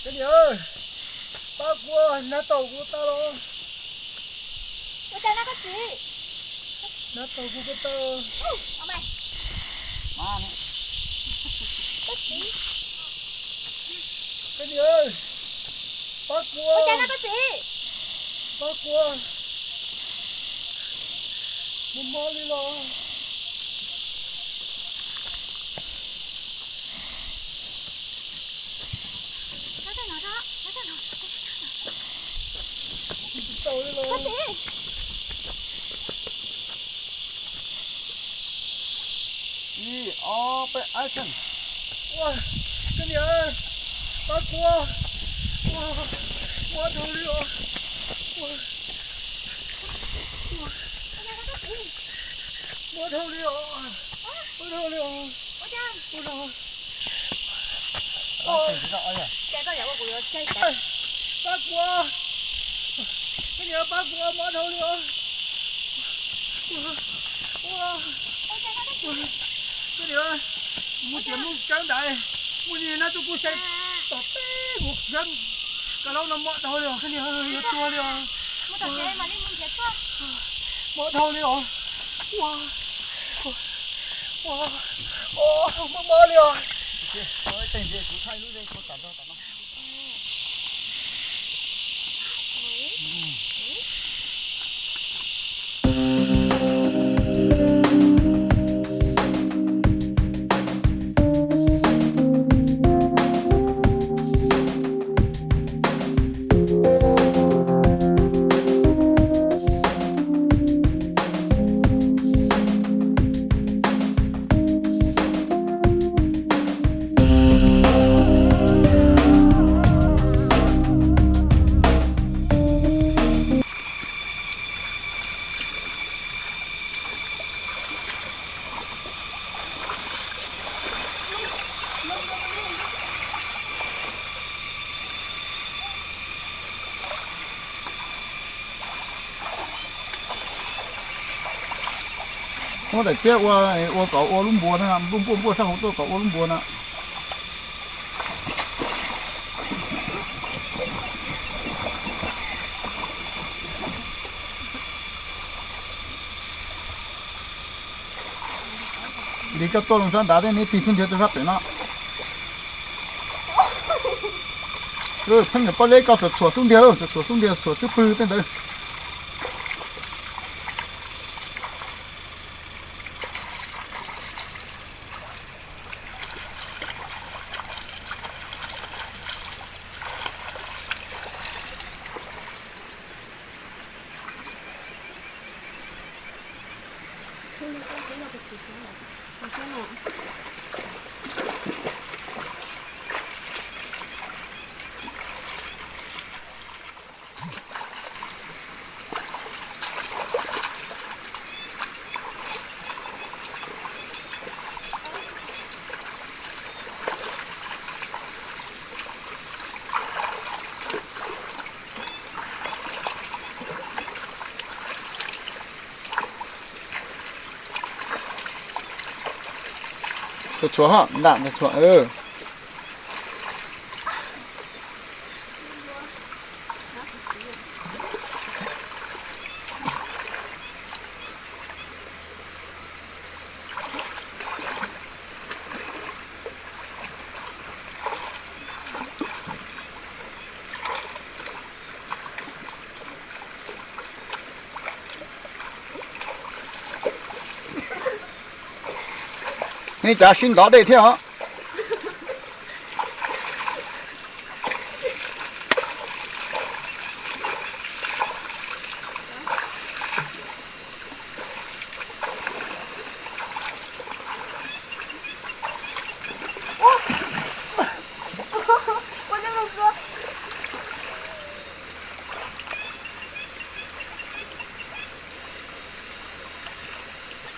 Koj niam, pab kuv, nab tau kuv tau los. Ua cas no koj txiv? Nab tau kuv tau. Koj txiv. Koj niam, pab kuv. Ua cas no koj txiv? Pab kuv. Mob mob li los. Tsis tau li los. Ib, ob, peb, action. Ua, koj niam, pab kuv. Ua, mob dhau li os. Ua, ua, mob dhau li os. Mob dhau li os. Ua, pab kuv. Koj niam, pab kuv, mob dhau li os. Ua, ua, koj niam, mus tias mus tsev ntawd, mus nim no tus kuv saib tom teb kuv saib, koj laub no mob dhau li os, koj niam, yuav tuag li os. Mob dhau li os. Ua, ua, ua, mob mob li os. Muab daim tiab ua, ua kom ua lub npua na, npuaj npuaj npuaj sab hauv tuaj kom ua lub npua na. Nti coj tuaj loo sab nrad thiab, neb tig xub ntiag tuaj sab pem no. Pheej niam poj leb koj txhuam txhuam xub ntiag, txhuam txhuam xub ntiag, txhuam twb pw tej ntawd. Txhuam txhuam ho, ntam txhuam. Nej cav sib ntov dej thiab os.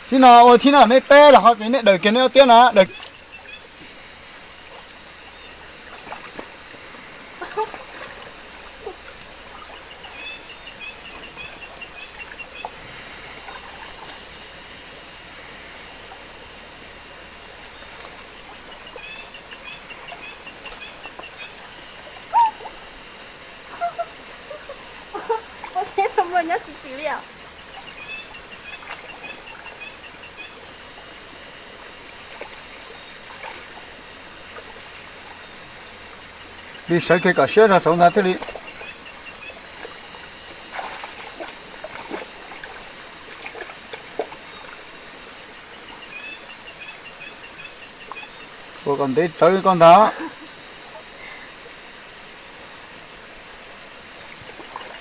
Thib no ua thib no nej teb los ho ces nej daws kiag nej ob tiab no daws. Ua teb tau mloog nyob tsis txwm li os. Li sawv kiag kom siab zog saud ntag thiaj li. Ua kom ntev tsawv koj ntag.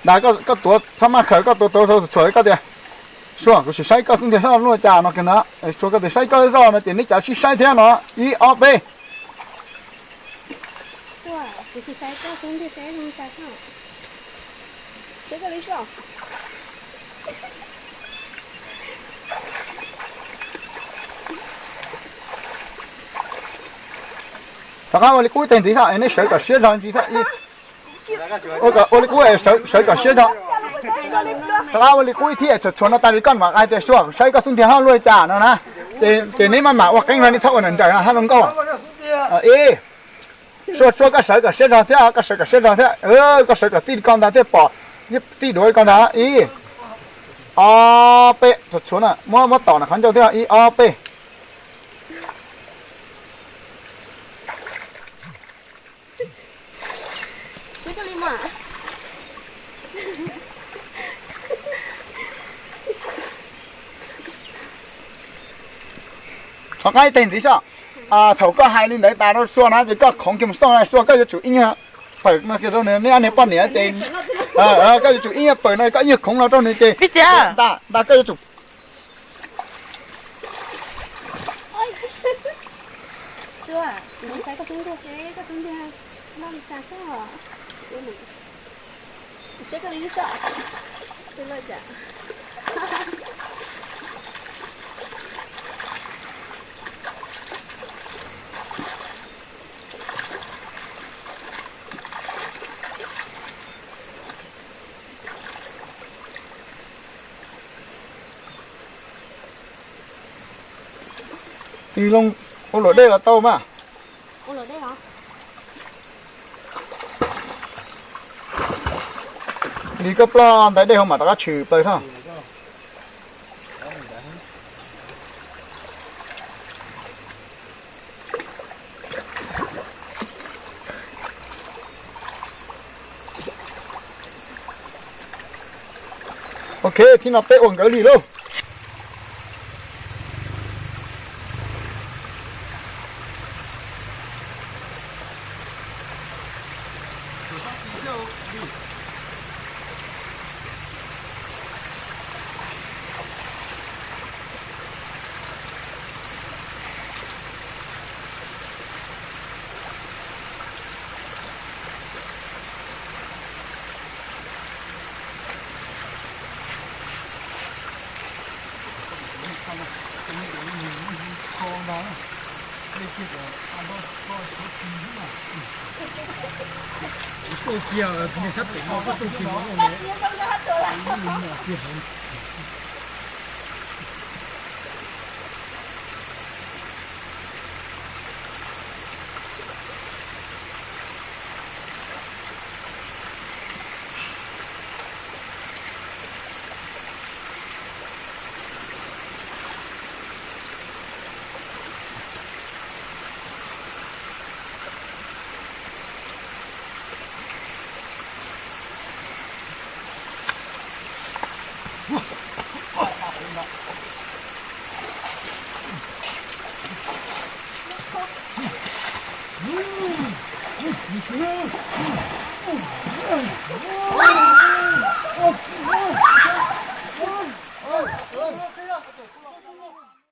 Dag, koj tuav txhob maj khaws, koj tuav tuav txhua koj tias, Suav, kuv sim saib koj xub ntiag zoj luaj cas no kiag na. Suav, koj tias saib koj zoj no ces neb cov sib saib thiab no. Ib ob peb. Rov qab ua li qub ib teg ntxiv thiab, neb sawv kom siab zog ntxiv thiab. Ua li qub, sawv kom siab zog. Rov qab ua li qub ib thiab, tshuav tshuav no tas li koj mam hais tias, Suav, saib koj xub ntiag haj luaj cas no na. Ces neb maj mam ua qeeb no, neb txhob ua nrawm nrawm haj zoo nkauj. Ib, Suav, Suav, koj sawv kom siab zog thiab, koj sawv kom siab zog thiab, koj sawv kom txij li ko ntag thiaj pom, txij duav li ko ntag. Ib, ob peb, tshuav tshuav na, muab muab tom na qhov ncauj thiab, ib ob peb. Rov qab ib teg ntxiv xwb. Thaum koj hais li ntawd tas rau Suav na ces koj khoov kiag mus xauj na, Suav, koj yuav tsum ib nyuag pawm no kiag rau nws, neb ob niag poj niam ces, koj yuav tsum ib nyuag pawm no, koj ib nyuag khoov no rau nws ces, ntag, ntag, koj yuav tsum Tsis zoo, ua luam dej los tau mas. Li koj ploj ntawd dej hauv mam rov qab tshwm plaws thiab. Ok, thib no peb ua nkawd li lauj.